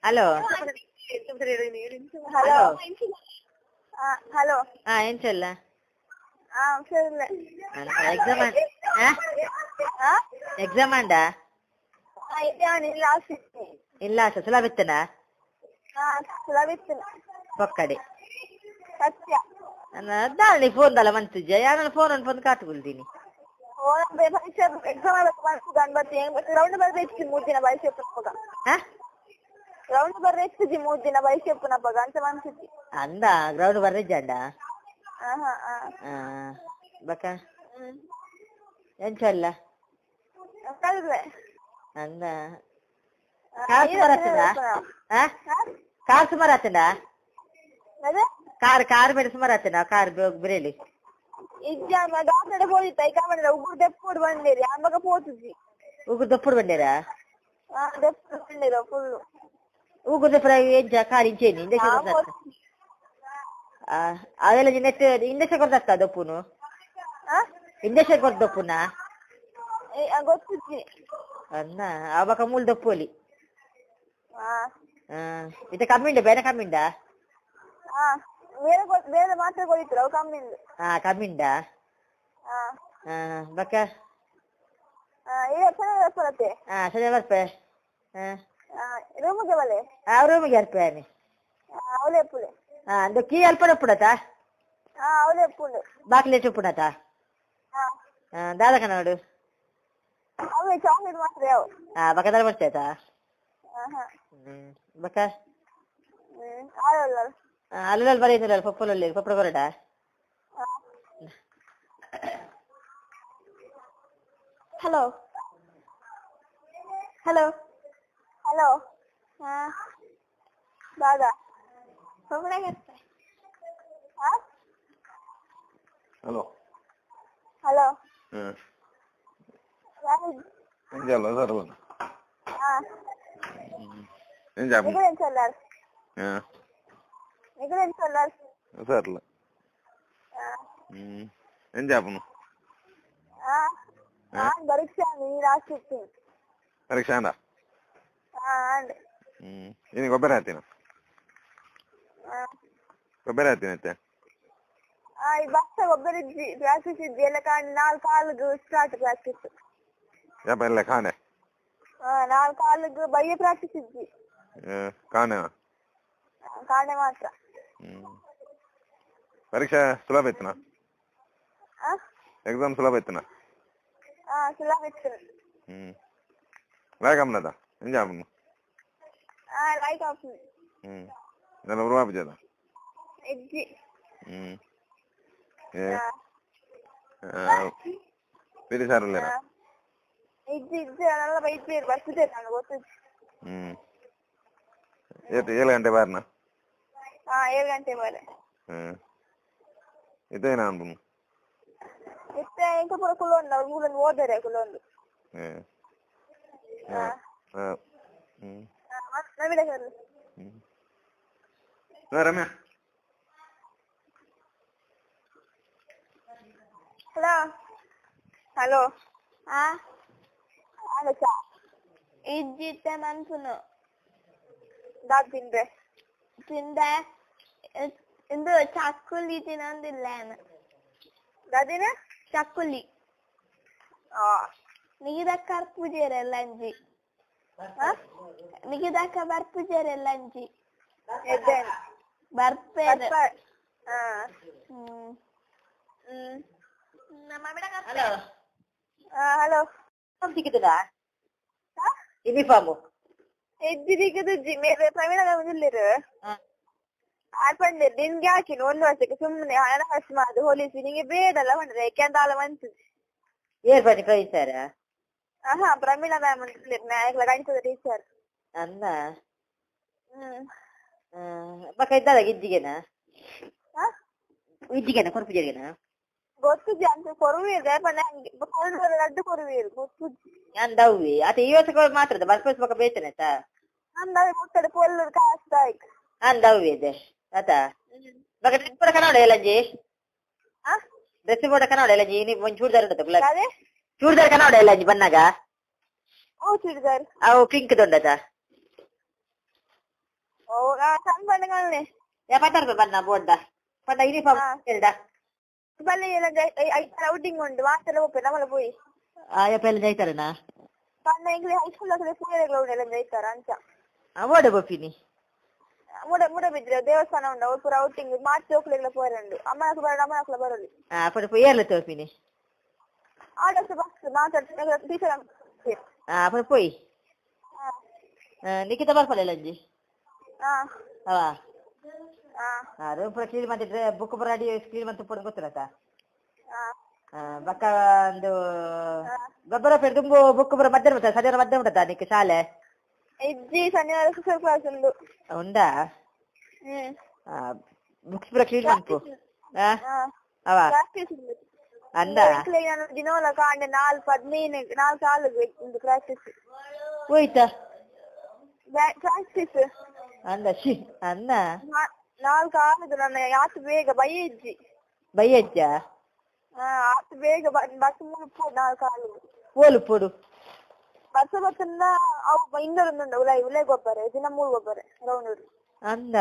Hello hello hello ಹಾ ಎಂಚಲ್ಲ ಹಾ ಹುಷಾರಿಲ್ಲ. Exam exam ಅಂಡ last ಇಲ್ಲ ಸುಲಭ ಇತ್ತನಾ? ಹಾ ಸುಲಭ ಇತ್ತು. ಪೊಕ್ಕಡೆ ಸತ್ಯ ದಾಳಿ ಫೋನ್ ದಲ್ಲ ಮಂತಿಜ್ಜ ಯಾರನ್ನ ಫೋನ್ ಅನ್ನು ಬಂದು ಕಾಟು ಕೊಲ್ತೀನಿ. ಪರೀಕ್ಷೆ ಎಕ್ಸಾಮ್ ರೌಂಡ್ ಬರ್ಬೇಕು 3 ದಿನ ಪರೀಕ್ಷೆ ಉಪ್ಪುನಪಗ. ರೌಂಡ್ ಬರ್ಬೇಕು 3 ದಿನ ಪರೀಕ್ಷೆ ಉಪ್ಪುನಪಗ ಅಂತ ಮನ್ಸಿದ್ದಿ. ಅಂದ ಗ್ರೌಂಡ್ ಬರ್ರಿಜ್ಜಂಡ ಬಕ್ಕ ಎಂಚಲ್ಲ ಅಂದ ಕಾರ್ ಸುಮಾರು ಆತದ? ಕಾರ್ ಸುಮಾರು ಆತದ? ಕಾರ್ ಕಾರ್ ಬೇಡ ಸುಮಾರು ಆತದ? ಕಾರ್ ಬಿರೇಲಿ ಇಜ್ಜ ಡಾಕ್ಟರ್ ಹೋಗಿತ್ತ ಈ ಕಾಮಂಡ ಉಗುರು ದೆಪ್ಪುಡು ಬಂದಿರಿ ಆಮಗ ಪೋತುಜಿ. ಉಗುರು ದಪ್ಪುಡು ಬಂದಿರಾ? ಹಾ ದೆಪ್ಪುಡು ಬಂದಿರ ಫುಲ್ಲು. ಉಗುರು ದಪ್ಪುಡ ಎಂಚ ಕಾರ್ ಇಂಚೇನಿ ಇಂಜೆಕ್ಷನ್ ಕೊಡ್ತಾ? ಅದೆಲ್ಲ ನೆಟ್ ಇಂಜೆಕ್ಷನ್ ಕೊಡ್ತಾ ದಪ್ಪುನು? ಇಂಜೆಕ್ಷನ್ ಕೊಡ್ತ ದಪ್ಪುನ? ಗೊತ್ತಿಜ್ಜಿ. ಅನ್ನ ಆವಾಗ ಮೂಲ್ ದಪ್ಪುಲಿ. ಇದು ಕಮ್ಮಿ ಉಂಡ ಬೇರೆ ಕಮ್ಮಿ ಉಂಡಾ? ಬೇರೆ ಬೇರೆ ಮಾತ್ರೆ ಕೊಡಿದ್ರು ಅವು ಕಮ್ಮಿ ಉಂಡು. ಹಾ ಕಮ್ಮಿ ಉಂಡಾ? ಬಕ್ಕ ಈಗ ಶನಿವಾರ ಬರತ್ತೆ. ಹಾ ಶನಿವಾರ ಬರ್ಪೆ. ರೂಮಿಗೆ ಬಲೆ? ಹಾ ರೂಮಿಗೆ ಬರ್ಪೆ. ಅವಲೇ ಎಪ್ಪುಲೆ. ಹಾ ಅಂದು ಕೀ ಅಲ್ಪ ಉಪ್ಪುಡತಾ? ಹಾ ಅವಲೇ ಎಪ್ಪುಂಡು. ಬಾಕ್ಲೇಟ್ ಉಪ್ಪುಡತಾ? ಹಾ ದಾದಕ ನೋಡು. ಅವೇ ಚಾಕ್ಲೇಟ್ ಮಾತ್ರ ಯಾವ. ಹಾ ಬಕ್ಕ ದಾದ ಬರ್ತಾಯ್ತಾ? ಬಕ್ಕ ಅಲ್ಲಲ್ಲಿ ಬರೀ ಪಪ್ಪಲಲ್ಲಿ ಪಪ್ಪಡ ಬರಡ. ಹಲೋ ಹಲೋ ಹಲೋ ಹಾ ದಾದಾ ಹಲೋ ಹಲೋ ಎಂಚಲ್ಲ ಸರ್ ಎಂಚ ಎಂಚಲ್ಲ ನಿಗುಲು ಎಂಚಲ್ಲ ಸರ್ಲ ಎಂಚಾಪುನು? ಪರೀಕ್ಷೆ ಲಾಸ್ಟ್ ಇತ್ತು. ಪರೀಕ್ಷೆ ಅಂದ? ಇನ್ನು ಗೊಬ್ಬರ ಹಾಕ್ತೀನ? ಗೊಬ್ಬರ ಹಾಕ್ತೀನಿ ಅತ್ತೆ. ಈ ಬಸ್ಸ ಗೊಬ್ಬರ ಇಜ್ಜಿ ಪ್ರಾಕ್ಟೀಸ್ ಇಜ್ಜಿ ಎಲ್ಲ ಕಾಣ್ 4 ಕಾಲಿಗೆ ಸ್ಟಾರ್ಟ್ ಪ್ರಾಕ್ಟೀಸ್. ಯಪ್ಪ ಎಲ್ಲ ಕಾಣೆ? 4 ಕಾಲಿಗೆ ಬಯ್ಯ ಪ್ರಾಕ್ಟೀಸ್ ಇಜ್ಜಿ. ಕಾಣೆ ಕಾಣೆ ಮಾತ್ರ. ಪರೀಕ್ಷೆ ಸುಲಭ ಇತ್ತನಾ? ಎಕ್ಸಾಮ್ ಸುಲಭ ಇತ್ತನಾ? ಸುಲಭ ಇತ್ತು. ಲಾಯ್ಕ್ ಆಪುನದ ಎಂಚ ಆಪುನು? ಲಾಯ್ಕ್ ಆಪುನು. നല്ല ഉറവാപ്പിച്ചതാ? ಇಜ್ಜಿ. ಬೇರೆ ಸಾರ್ ಇಲ್ಲೇನಾ? ಇಜ್ಜಿ ಇಜ್ಜಿ ಅಲ್ಲ ಬೈಪೇರು ಬರ್ತಿದ್ದೆ ನಾನು ಗೊತ್ತಿಜ್ಜಿ. 7 ಗಂಟೆ ಬಾರ್ನ? ಹಾ 7 ಗಂಟೆ ಬಾರೆ. ಇದೇನ ಅನ್ಪುನು? ಇತ್ತೆ ಎಂಕ ಪೂರ ಕುಲ್ಲೊಂದು ಅವ್ರು ಮೂಲೊಂದು ಓದರೆ ಕುಲ್ಲೊಂದು. ನವಿಡ sir. Ramya. Hello hello hello ಚಾ ಇಜ್ಜಿತ್ತೆ ಮನ್ಪುನು. ದಾದ ತಿಂದೆ? ತಿಂದೆ ಇಂದು ಚಕ್ಕುಲಿ ತಿನ್ನೊಂದಿಲ್ಲ. ದಾದಿನ? ಚಕ್ಕುಲಿ. ನಿಗಿದಕ್ಕ ಬರ್ಪುಜೆರೆಲ್ಲ ಅಂಜಿ. ನಿಗಿದಕ್ಕ ಬರ್ಪುಜೆರೆಲ್ಲ ಅಂಜಿ. ಬರ್ಪೇರು. ಹಲೋ ಹಲೋ ಸಿಕ್ಕಿದಾ ಯೂನಿಫಾರ್ಮ್? ಎಜ್ಜಿ ಸಿಕ್ಕುದುಜ್ಜಿ ಮೇರೆ ಪ್ರವೀಣ ಇಲ್ಲೇರು ಆರ್ ಪಂಡೇರು ನಿನ್ಗೆ ಹಾಕಿನ 1 ವರ್ಷಕ್ಕೆ ಸುಮ್ಮನೆ ಹಣ ಖರ್ಚು ಮಾಡುದು ಹೊಲಿಸಿ ನಿಂಗೆ ಬೇಡಲ್ಲ ಪಂಡ್ರೆ ಯಾಕೆಂತ ಅಲ್ಲ ಮನ್ಸುಜಿ. ಏರ್ ಬನ್ನಿ ಪ್ರವೀಣ್ ಸರ್? ಹಾ ಪ್ರಮೀಳಾ ಮ್ಯಾಮ್ ಇಲ್ಲೇರು ಗಣಿತದ ಟೀಚರ್. ಅಂದ ಬಕ್ಕ ಇದ್ದಾದ ಇಜ್ಜಿಗೆನಾ? ಇಜ್ಜಿಗೆನಾ ಕೊರ್ಪುಜೆಗೆನಾ? ಗೊತ್ತುಜಿ ಅಂತ ಕೊರುವೀರು ಪಂಡ ಲಡ್ಡು ಕೊರುವೀರು ಗೊತ್ತುಜಿ. ಅಂದವ್ವಿ ಅತ ಈ ವರ್ಷ ಮಾತ್ರ ಬರ್ಪಸ್ ಬಕ್ಕ ಬೇತನೆತ? ಅಂದವೆ ಮುಟ್ಟಡೆ ಪೊಲ್ಲೂರು ಕಾಸ್ತಾಯ್ಕ್. ಅಂದವ್ವಿ ಇದೆ ಆತ ಬಕ್ಕ ಡ್ರೆಸ್ ಪೂರ ಕನ್ನಡ ಎಲ್ಲಂಜಿ? ಡ್ರೆಸ್ ಪೂರ ಕನ್ನಡ ಎಲ್ಲಂಜಿ ಒಂಜಿ ಚೂಡಿದಾರ್ ಉಂಟು ಗುಲಾಬಿ ಚೂಡಿದಾರ್ ಕನ್ನಡ ಎಲ್ಲಂಜಿ ಬನ್ನಾಗ? ಓ ಚೂಡಿದಾರ್ ಅವು ಪಿಂಕ್ ದೊಂಡದ ಓ ಸಣ್ಣ ಬಣ್ಣಗಳನ್ನೇ ಯಾ ಪತ್ತಾರು ರೂಪಾಯಿ ಬಣ್ಣ ಬೋರ್ಡ ಪಂಡ ಯೂನಿಫಾರ್ಮ್ ಹೇಳ್ದ ಬಲ್ಲೆ ಎಲ್ಲ ಐತಾರ ಔಟಿಂಗ್ ಉಂಟು ಮಾತೆಲ್ಲ ಒಪ್ಪೆ ನಮ್ಮಲ್ಲ ಪೋಯಿ ಯಪ್ಪ ಎಲ್ಲ ಜೈತಾರನಾ ಪಂಡ ಎಂಗ್ಲಿ ಹೈಸ್ಕೂಲ್ ಆಗ್ತದೆ ಪೂಜೆಗಳ ಉಂಟು ಎಲ್ಲ ಜೈತಾರ ಅಂಚ ಓಡ ಬೋಪಿನಿ ಮುಡ ಮುಡ ಬಿದ್ರೆ ದೇವಸ್ಥಾನ ಉಂಟು ಅವ್ರು ಪೂರ ಔಟಿಂಗ್ ಮಾರ್ಚ್ ಹೋಗ್ಲಿಲ್ಲ ಪೋರಂಡು ಅಮ್ಮನಕ್ಳು ಬರೋಣ ಅಮ್ಮನಕ್ಳು ಬರೋಲಿ ಪುಡ ಏರ್ಲ ತೋಪಿನಿ ಆಡೋಸ್ ಬಸ್ ಮಾತಾಡ್ತಾರೆ ಟೀಚರ್ ಪುಡ ಪೋಯಿ ನಿಖಿತ ಬರ್ಪಲ್ಲ ಅಂಜಿ ಅವ ರೂಮ್ ಪೂರ ಕ್ಲೀನ್ ಮಾಡ್ತಿದ್ರೆ ಬುಕ್ ಪೂರ ರೆಡಿ ಕ್ಲೀನ್ ಮಾಡ್ತು ಪೂರ ಗೊತ್ತಿರತ್ತ ಬಕ್ಕ ಒಂದು ಗೊಬ್ಬರ ಪೇರ್ ತುಂಬು ಬುಕ್ ಪೂರ ಮಧ್ಯಾಹ್ನ ಬರ್ತಾರೆ ಸದ್ಯನ ಮಧ್ಯಾಹ್ನ ಉಂಟಾ ನಿಕ್ಕೆ ಶಾಲೆ ಇಜ್ಜಿ ಶನಿವಾರ ಸ್ಪೆಷಲ್ ಕ್ಲಾಸ್ ಉಂಟು ಉಂಡಾ ಬುಕ್ಸ್ ಪೂರ ಕ್ಲೀನ್ ಮಾಡ್ಕು ಅವ ಅಂದ ನಾನು ದಿನೋಲ ಕಾಂಡೆ ನಾಲ್ಕು ಹದಿನೈದು ನಾಲ್ಕು ಆಲು ಒಂದು ಪ್ರಾಕ್ಟೀಸ್ ಹೋಯ್ತಾ ಪ್ರಾಕ್ಟೀಸ್ ಅಂದ she ಅನ್ನ ನಾಲ್ಕು ಆಲುದು ನನ್ನ ಆತು ಬೇಗ ಬಯ್ಯ ಇಜ್ಜಿ ಬಯ್ಯಜ್ಜ ಆತು ಬೇಗ ಬಸ್ ಮುಗಿಪು ನಾಲ್ಕು ಆಲು ಓಲು ಪೋಡು ಬಸ್ ಬತ್ತನ್ನ ಅವು ಇನ್ನೊಂದುಂಡು ಉಲೈ ಉಲೈ ಗೊಬ್ಬರ ದಿನ ಮೂರು ಗೊಬ್ಬರ ರೌಂಡ್ ಅಂದ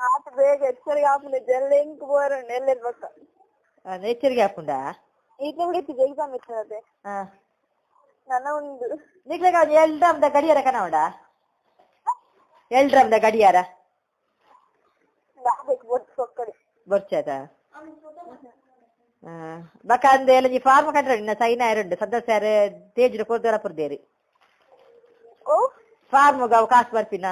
ಆತು ಬೇಗ ಎಚ್ಚರಿಗೆ ಆಪುಂಡು ಎಲ್ಲ ಎಂಕ್ ಬೋರುಂಡು ಎಲ್ಲೆಲ್ಲಿ ಬಕ್ಕ ಎಚ್ಚರಿಗೆ ಆಪುಂಡಾ ಈಗ ಬಿಡಿತಿದ್ದೆ ಎಕ್ಸಾಮ್ ಇರ್ತದೆ ನನ್ನ ಉಂಡು ನಿಕ್ಲೆಗ ಎಲ್ಡ್ರಮ್ದ ಗಡಿಯಾರ ಕನವಡ ಎಲ್ಡ್ರಮ್ದ ಗಡಿಯಾರ ಬೊರ್ಚದ ಬಕ್ಕ ಅಂದ ಎಲ್ಲ ನೀ ಫಾರ್ಮ್ ಕಂಡ್ರೆ ನಿನ್ನ ಸೈನ್ ಆಯರುಂಡು ಸದಸ್ಯರು ತೇಜ್ ಕೊರ್ದೋರ ಪುರ್ದೇರಿ ಫಾರ್ಮ್ ಅವು ಕಾಸು ಬರ್ಪಿನ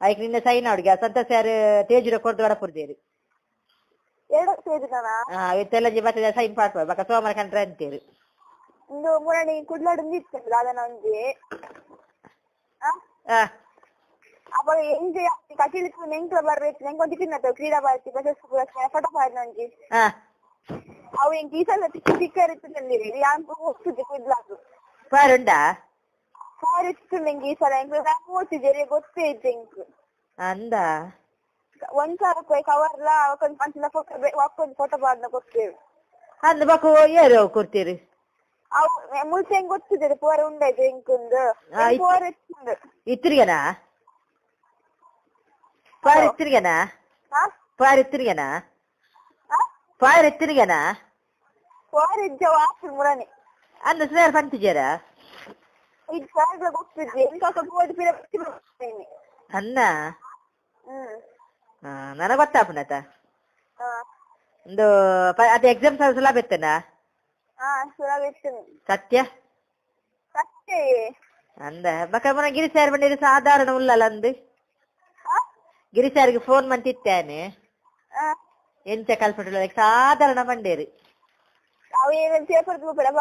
ಐಕ್ ನಿನ್ನ ಸೈನ್ ಅವಡಿಗೆ ಸದಸ್ಯರು ತೇಜ್ ಕೊರ್ದೋರ ಪುರ್ದೇರಿ ಇತ್ತೆಲ್ಲ ಜಿ ಬರ್ತದೆ ಸೈನ್ ಪಾಡ್ಪ ಬಕ್ಕ ಸೋಮವಾರ ಕಂಡ್ರೆ ಅಂತೀರಿ ಇಂದು ಮುರಣಿ ಕುಡ್ಲಾಡು ಇತ್ತು ದಾದನ ಒಂಜಿ ಅವಾಗ ಎಂಜೆ ಕಟೀಲ್ ಎಂಕ್ಲ ಬರ್ಬೇಕು ಎಂಕ್ ಒಂಜಿ ತಿನ್ನತ್ತ ಕ್ರೀಡಾ ಭಾರತಿ ಪ್ರಶಸ್ತಿ ಪುರಸ್ಕಾರ ಫೋಟೋ ಪಾಡ್ನ ಒಂಜಿ ಅವು ಎಂಕ್ ಈ ಸಲ ಚಿಕ್ಕರ್ ಇತ್ತು ಯಾನ್ ಹೋಗ್ತಿದ್ದೆ ಕುಡ್ಲಾಗು ಪಾರುಂಡಾ ಪಾರ್ ಇತ್ತು ಎಂಕ್ ಈ ಸಲ ಎಂಕ್ ಹೋಗ್ತಿದ್ದೆ ಗೊತ್ತೇ ಇದ್ದೆ ಎಂಕ್ ಅಂದ 1000 ರೂಪಾಯಿ ಕವರ್ಲ ಅವಕ್ಕೊಂದು ಅಂಚಿನ ಫೋಟೋ ಒಕ್ಕೊಂದು ಫೋಟೋ ಪಾಡ್ನ ಕೊಡ್ತೇವೆ ಅಂದ್ ಬಕ್ಕು ಏರು ಕೊಡ್ತೀರಿ ಅವು ಮುಂಚೆ ಹೆಂಗ್ ಗೊತ್ತಿದೆ ಪೋರ ಉಂಡಾಯ್ತು ಎಂಕೊಂದು ಪೋರ ಇತ್ತು ಇತ್ತಿರಿಗೆನಾ ಪಾರ್ ಇತ್ತಿರಿಗೆನಾ ಪಾರ್ ಇತ್ತಿರಿಗೆನಾ ಪಾರ್ ಇತ್ತಿರಿಗೆನಾ ಪೋರ ಇಜ್ಜ ವಾಪಸ್ ಮುರನೆ ಅಂದ ಸುಮಾರು ಪಂತಿಜರ ಇದು ಸಾರ್ಗಳ ಗೊತ್ತಿದ್ದೆ ಎಂಕ ಪೋದು ಪಿರ ಅನ್ನ ನನಗೆ ಗೊತ್ತಾಪುನತ ಒಂದು ಅದು ಎಕ್ಸಾಮ್ ಸುಲಭ ಇತ್ತನಾ ಸತ್ಯ ಸತ್ಯ ಅಂದ ಬಕ್ಕ ಮುನ ಗಿರಿಸಾರ್ ಬಂದಿರಿ ಸಾಧಾರಣ ಉಲ್ಲಲ್ಲ ಅಂದು ಗಿರಿಸಾರಿಗೆ ಫೋನ್ ಮಂತಿತ್ತೇನೆ ಎಂಚ ಕಲ್ಪಟ್ಟು ಸಾಧಾರಣ ಬಂಡೇರಿ ಅವು ಏನೇನು ಪೇಪರ್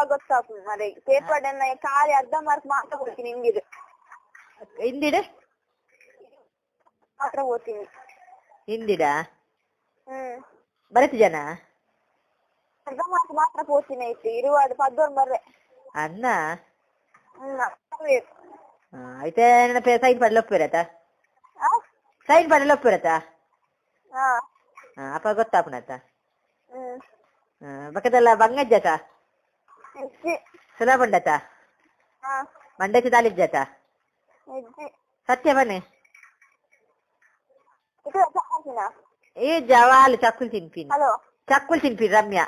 ಗೊತ್ತಾಗ್ತದೆ ಮರೆ ಪೇಪರ್ ಖಾಲಿ ಅರ್ಧ ಮಾರ್ಕ್ ಮಾತ್ರ ಕೊಡ್ತೀನಿ ಹಿಂದಿಡು ಹಿಂದಿಡು ಮಾತ್ರ ಓದ್ತೀನಿ ಹಿಂದಿಡ ಬರತಿ ಜನ ಅರ್ಧ ಮಾರ್ಕ್ ಮಾತ್ರ ಪೋತೀನಿ ಐತಿ ಇರುವಾದ ಪದ್ದೋರ್ ಬರ್ರೆ ಅನ್ನ ಐತೆ ಸೈನ್ ಪಡಲ ಒಪ್ಪಿರತ್ತ ಸೈನ್ ಪಡಲ ಒಪ್ಪಿರತ್ತ ಅಪ್ಪ ಗೊತ್ತಾಪುನತ್ತ ಬಕ್ಕದೆಲ್ಲ ಬಂಗಜ್ಜತ ಸುಲಭ ಉಂಡತ ಮಂಡಕ್ಕಿ ದಾಲಿಜ್ಜತ ಸತ್ಯ ಬನ್ನಿ ಈ ಜವಾಲು ಚಕ್ಕುಲ್ ತಿನ್ಪಿನಿ ಚಕ್ಕುಲ್ ತಿನ್ಪಿನಿ ರಮ್ಯಾ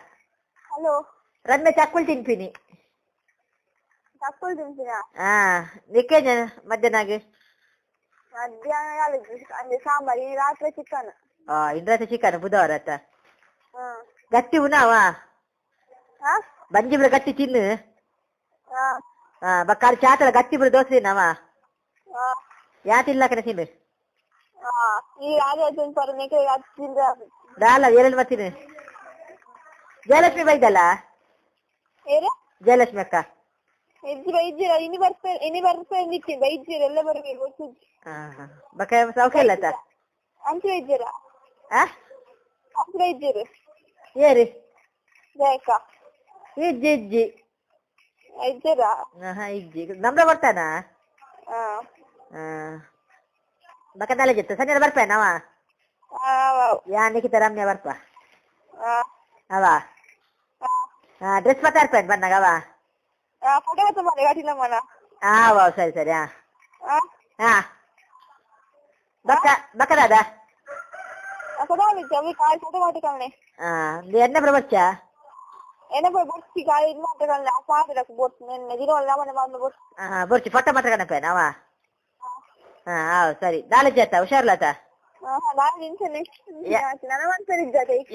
ಹಲೋ ರಮ್ಯಾ ಚಕ್ಕುಲ್ ತಿನ್ಪಿನಿ ಚಕ್ಕುಲ್ ತಿನ್ಪಿನ ನಿಕ್ಕೆ ಮಧ್ಯಾಹ್ನ ಮಧ್ಯಾಹ್ನ ಅಂದ್ರೆ ಸಾಂಬಾರ್ ಈ ರಾತ್ರಿ ಚಿಕನ್ ಇಂದ್ರಾತ್ರಿ ಚಿಕನ್ ಬುಧವಾರ ಆತ ಗಟ್ಟಿ ಉಣಾವ ಬಂಜಿ ಬಿಡ ಗಟ್ಟಿ ತಿನ್ನು ಬಕ್ಕಾರು ಚಾತಲ ಗಟ್ಟಿ ಬಿಡು ದೋಸೆ ತಿನ್ನವ ಯಾತಿಲ್ಲ ಕಡೆ ತಿನ್ನು ದಾಲ ಏಳೆಲ್ಲ ಬರ್ತೀನಿ ಜಯಲಕ್ಷ್ಮಿ ಬೈದಲ್ಲ ಜಯಲಕ್ಷ್ಮಿ ಅಕ್ಕ ಬಕ್ಕ ಸೌಖ್ಯ ಇಲ್ಲ ಏರಿ ಇಜ್ಜಿ ಇಜ್ಜಿ ಇಜ್ಜಿ ನಮ್ದ ಬರ್ತಾನ ಬಕ್ಕ ಜಿತ್ತು ಸಂಜೆ ಬರ್ಪೇನವ ಯಾ ನಿಖಿತ ರಮ್ಯ ಬರ್ಪ ಅವ ಡ್ರೆಸ್ ಬರ್ತಾ ಇರ್ಪೇನ್ ಬಂದಾಗ ಅವ ಫೋಟೋ ತಗೊಂಡೆ ಕಟೀಲ ಮನ. ಆ ಸರಿ ಸರಿ. ಹಾ ಹಾ ಬಕ್ಕ ಬಕ್ಕದಾದ ಎನ್ನ ಪ್ರಬರ್ಚ ಬೊರ್ಚಿ ಫೋಟೋ ಮಾತ್ರ ಕಣಪ್ಪೇನವ. ಹಾ ಸರಿ ನಾಳೆ ಜಾತ ಹುಷಾರ್ಲಾತ.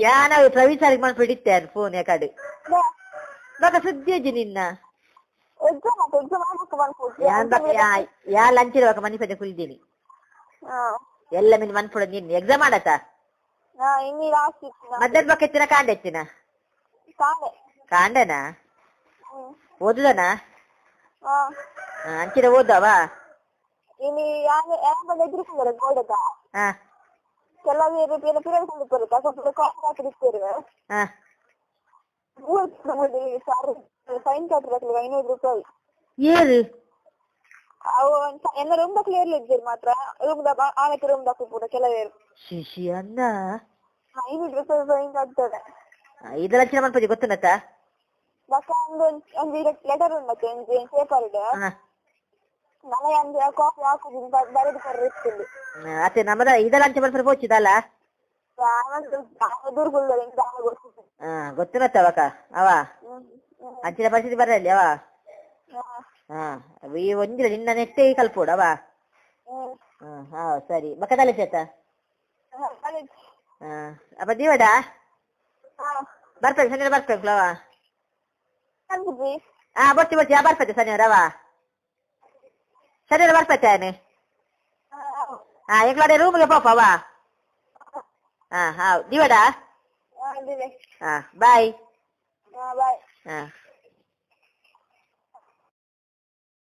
ಯಾ ನಾವು ಪ್ರವೀಣ್ ಸಾರಿಗೆ ಮಾಡ್ಬಿಟ್ಟಿತ್ತೆ ಫೋನ್ ಯಾಕಡೆ ಬಕ್ಕ ಸುದ್ದಿ ಅಜ್ಜಿ ನಿನ್ನ ಯಾ ಲಂಚ್ ಇರುವಾಗ ಮನಿ ಪಂಚ ಕುಳಿದೀನಿ ಎಲ್ಲ ಮಿನ್ ಮನ್ಪುಡ ನಿನ್ನ ಎಕ್ಸಾಮ್ ಆಡತ ಮಧ್ಯಾಹ್ನ ಬಕ್ಕ ಎತ್ತಿನ ಕಾಂಡ ಎತ್ತಿನ ಕಾಂಡನಾ ಓದುದನ ಅಂಚಿನ ಓದವ ಏರು ಎನ್ನ ರೂಮ್ ಕ್ಲಿಯರ್ ಇದ್ದೀರಿ ಮಾತ್ರ ರೂಮ್ ಆಮೇಲೆ ರೂಮ್ ದಾಕು ಪೂರ ಕೆಲವೇರು ಶಿಶಿ ಅನ್ನ 500 ರೂಪಾಯಿ ಫೈನ್ ಕಟ್ತದೆ. ಐದು ಲಕ್ಷ ಮನ್ಪುಜಿ ಗೊತ್ತುನತ್ತ ಬಕ್ಕ ಒಂದು ಒಂದು ಲೆಟರ್ ಉಂಟು ಒಂಜಿ ಪೇಪರ್ ಇದೆ ನಮಗೆ ಒಂದು ಕಾಪಿ ಹಾಕುದು ಬರೆದು ಕೊರ್ರೆ ಇస్తుంది. ಅತ್ತೆ ನಮ್ಮದ ಇದೆಲ್ಲ ಅಂಚೆ ಮನ್ಪುರ ಪೋಚಿದಲ್ಲ ಗೊತ್ತುನತ್ತ ಅವಕ ಅವ ಅಂಚಿನ ಪರಿಸ್ಥಿತಿ ಬರಲಿ ಅವ. ಹಾ ಈ ಒಂದಿನ ನಿನ್ನ ನೆಟ್ಟೆ ಈ ಕಲ್ಪೋಡು ಅವ. ಹಾ ಸರಿ ಬಕ್ಕದಲ್ಲ ಚೇತ. ಹಾ ಅಪ್ಪ ದೀವಡ ಬರ್ಬೇಕು ಶನಿವಾರ ಬರ್ಬೇಕು ಅವ. ಹಾ ಬರ್ತಿ ಬರ್ತಿ ಬರ್ಪತೆ ಶನಿವಾರ ಅವ. ಶನಿವಾರ ಬರ್ಪತೆ ಹಾ ಎಂಗ್ಲಾಡೆ ರೂಮ್ಗೆ ಪಾಪ ಅವ. ಹಾ ಹಾ ದೀವಡ. ಹಾ ಬಾಯ್. ಬಾಯ್. ಹಾ.